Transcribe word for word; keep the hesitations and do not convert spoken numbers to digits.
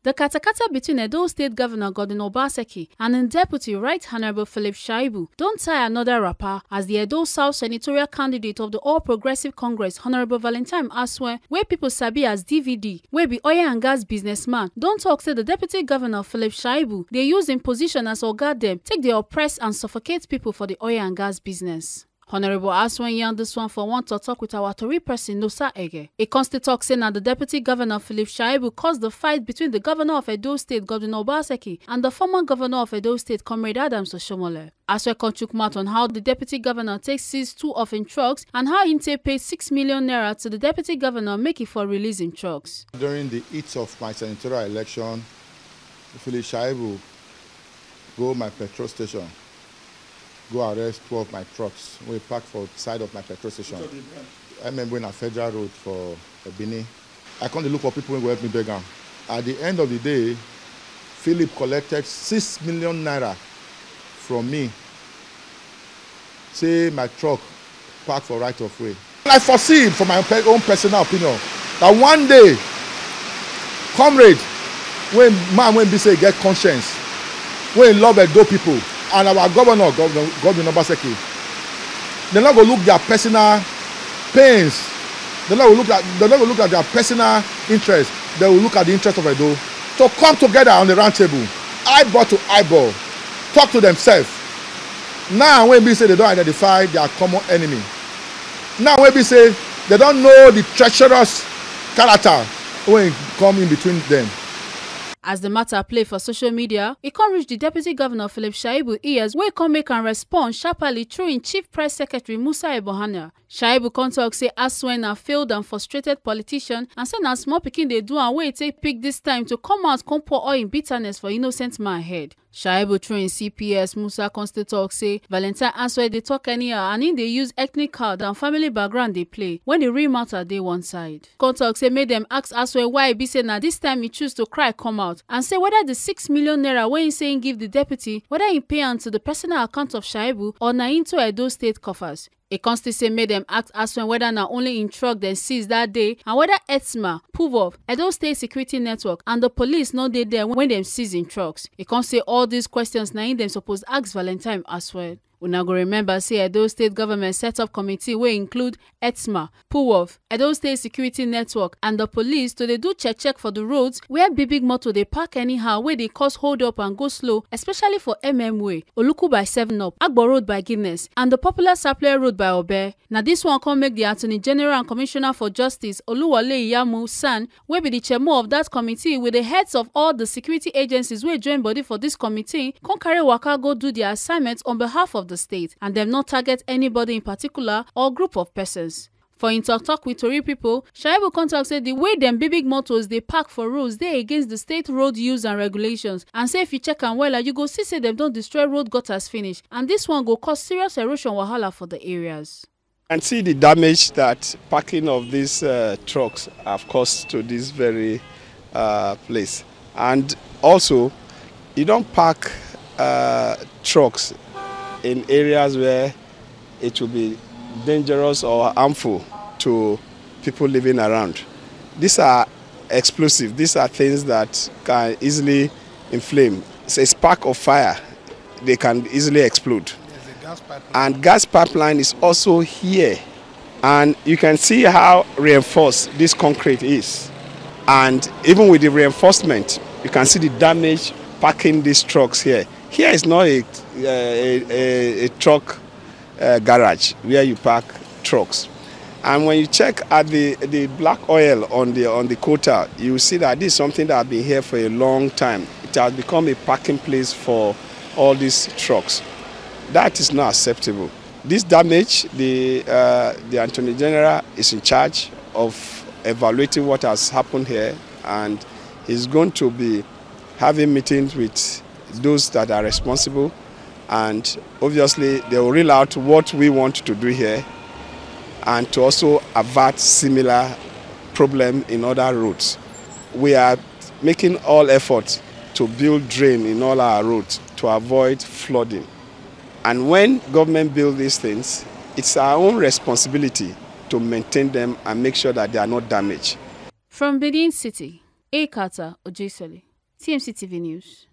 The katakata between Edo State Governor Godwin Obaseki and im deputy, Right Honourable Philip Shaibu, don tie another wrapper as the Edo South senatorial candidate of the All Progressive Congress, Honourable Valentine Aswe, wey people sabi as D V D, wey be oil and gas businessman, don talk say the deputy governor, Philip Shaibu, dey use im position as oga dem take dey oppress and suffocate people for the oil and gas business. Honourable Aswen yarn this one for one tok tok with our tori person, Nosa Ege. E come still talk say na the deputy governor, Philip Shaibu, cause the fight between the governor of Edo State, Godwin Obaseki, and the former governor of Edo State, Comrade Adams Oshomole. Aswe come chook mouth on how the deputy governor take seize two of im trucks and how im take pay six million naira to the deputy governor make e for release im trucks. During the heat of my senatorial election, Philip Shaibu go my petrol station, go arrest two of my trucks wey park for side of my petrol station. M M wey na Federal Road for Ebini. I come dey look for people wey go help me beg am. At the end of the day, Philip collected six million naira from me, say my truck park for right of way. I foresee, for my own pe-, own personal opinion, that one day, comrade, when man wey be say get conscience, wey love Edo people, and our governor, Governor, Governor Obaseki, dem no go look their personal pains. Dem no go look at, dem no go look at their personal interest. Dem go look at the interest of Edo. To come together on the round table, eyeball to eyeball, talk to themselves. Now wey be say dem don identify their common enemy. Now wey be say dem don know the treacherous character wey come in between them. As the matter play for social media, e come reach the deputy governor, Philip Shaibu, ears, wey come make am respond sharply through im chief press secretary, Musa Ebohana. Shaibu come talk say Aswen na failed and frustrated politician and say na small pikin dey do am, wey e take pick this time to come out come pour all im bitterness for innocent man head. Shaibu through im C P S, Musa, come still talk say Valentine Aswen dey talk anyhow and im dey use ethnic card and family background dey play when the real matter dey one side. Come talk say make dem ask Aswen why e be say na this time e choose to cry come out, and say whether the six million naira wey im say im give the deputy, whether im pay am to the personal account of Shaibu or na into Edo State coffers. E come still say make dem ask Aswen whether na only im truck dem seize that day and whether ETSMA, PUVOV, Edo State Security Network, and the police no dey there when dem seize im trucks. E come say all these questions na im dem suppose ask Valentine Aswen. Una go remember say Edo State government set up committee wey include ETSMA, PUVOV, Edo State Security Network, and the police to dey do check check for the roads where big big motor dey park anyhow, wey dey cause hold up and go slow, especially for M M Way, Oluku by Seven Up, Agbo Road by Guinness, and the popular Sapele Road by Obe. Na this one come make the Attorney General and Commissioner for Justice, Oluwole Iyamu, san, wey be the chairman of that committee with the heads of all the security agencies wey join body for this committee, come carry waka go do their assignment on behalf of the state, and dem no target anybody in particular or group of persons. For im talk talk with tori people, Shaibu come talk say the way dem big big motos dey park for roads dey against the state road use and regulations, and say if you check am wella, you go see say dem don destroy road gutters finish, and this one go cause serious erosion wahala for the areas. And see the damage that parking of these, uh, trucks have caused to this very, uh, place. And also, you don't park, uh, trucks in areas where it will be dangerous or harmful to people living around. These are explosive. These are things that can easily inflame. It's a spark of fire. They can easily explode. There's a gas pipeline. And gas pipeline is also here. And you can see how reinforced this concrete is. And even with the reinforcement, you can see the damage parking these trucks here. Here is not a, a, a, a truck, uh, garage where you park trucks. And when you check at the, the black oil on the, on the coal tar, you will see that this is something that has been here for a long time. It has become a parking place for all these trucks. That is not acceptable. This damage, the, uh, the Attorney General is in charge of evaluating what has happened here, and he's going to be having meetings with those that are responsible, and obviously they will rule out what we want to do here and to also avert similar problem in other roads. We are making all efforts to build drain in all our roads to avoid flooding. And when government build these things, it's our own responsibility to maintain them and make sure that they are not damaged. From Benin City, Ekata Ojesele. T M C T V News.